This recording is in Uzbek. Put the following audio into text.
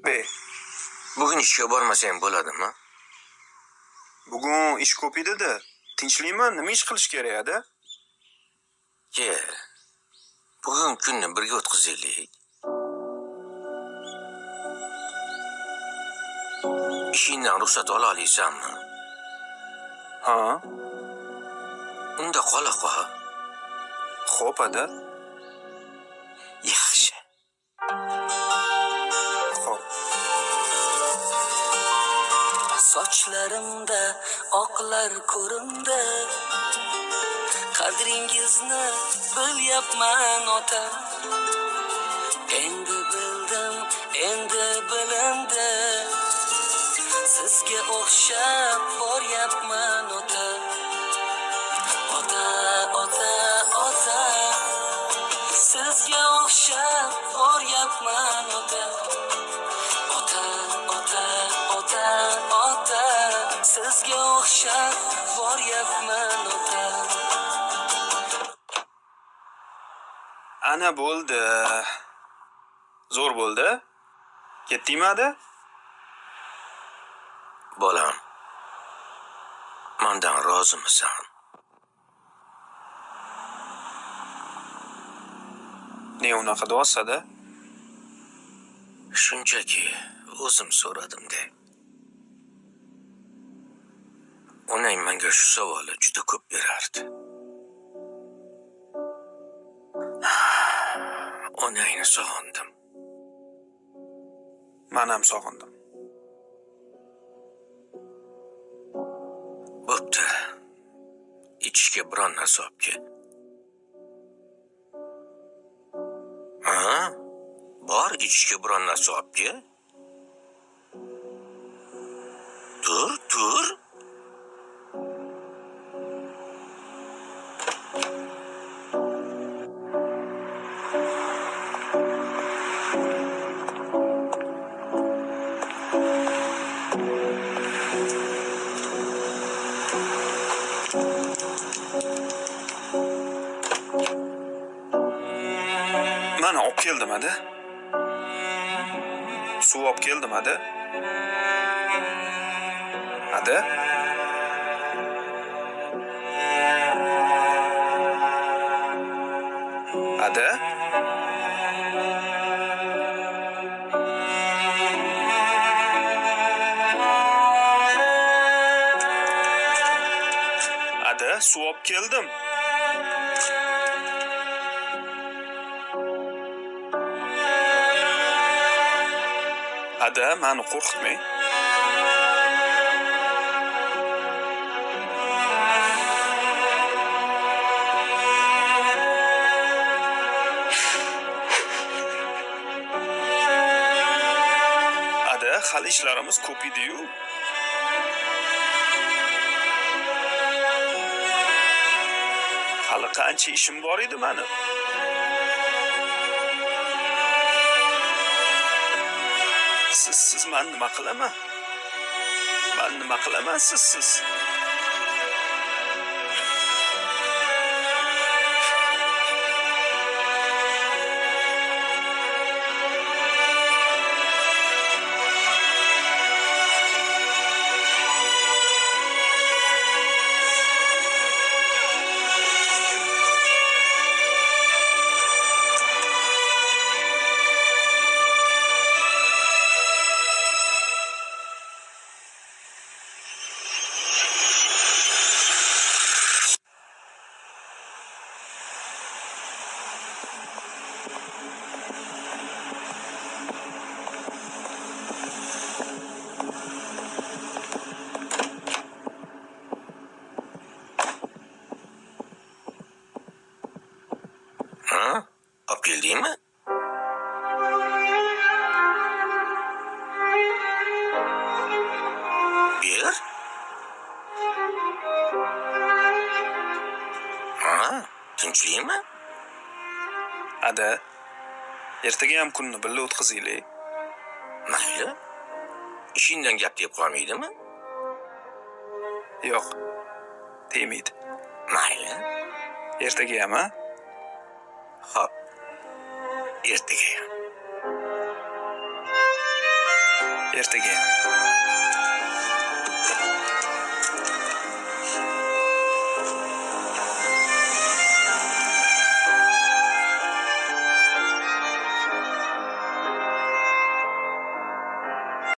Be. Bugun ishga bormasang bo'ladimi? Bugun ish ko'p edi-da. Tinchlikmi? Nima ish qilish kerak edi? Ke. Bugun kunni birga o'tkazaylik. Ishingdan ruxsat ola olasanmi? Ha? Unda qola qol. Xo'p, ada. Yaxshi. Xo'p. Sochlarimda oqlar ko'rindi. Qadringizni bilyapman ota. Endi bildim, endi bilindi. Sizga o'xshab boryapman ota. Ota, ota, ota. Sizga o'xshab boryapman ota. Ota, ota, ota, ota. Sizga o'xshab boryapman ota. Ana bo'ldi. Zo'r bo'ldi. Ketdingmi ada? Bolam, mandan rozimisan? Ne unaqa deyapsiz, ada? Shunchaki o'zim so'radim-da. Onang menga shu savolni juda ko'p berardi. Onangni sog'indim. Men ham sog'indim. Bo'pti. Ichishga biron narsa olib kel. Ha? Bor, ichishga biron narsa olib kel. Tur, tur. Mana olib keldim, ada. Suv olib keldim, ada. Ada? Ada? Ada, suv olib keldim. Ada, meni qo'rqitmang. Ada, hali ishlarimiz ko'p edi-yu. Hali qancha ishim bor edi mani. Sizsiz men nima qilaman? Men nima qilaman sizsiz? Ha? Olib keldingmi? Ber. Ha? Tinchlikmi? Ada, ertaga ham kunni birga o'tkazaylik. Mayli. Ishingdan gap deb qolmaydimi? Yo'q. Tegmaydi. Mayli. Ertaga ham, ha? Xo'p. Ertaga ham. Ertagayam.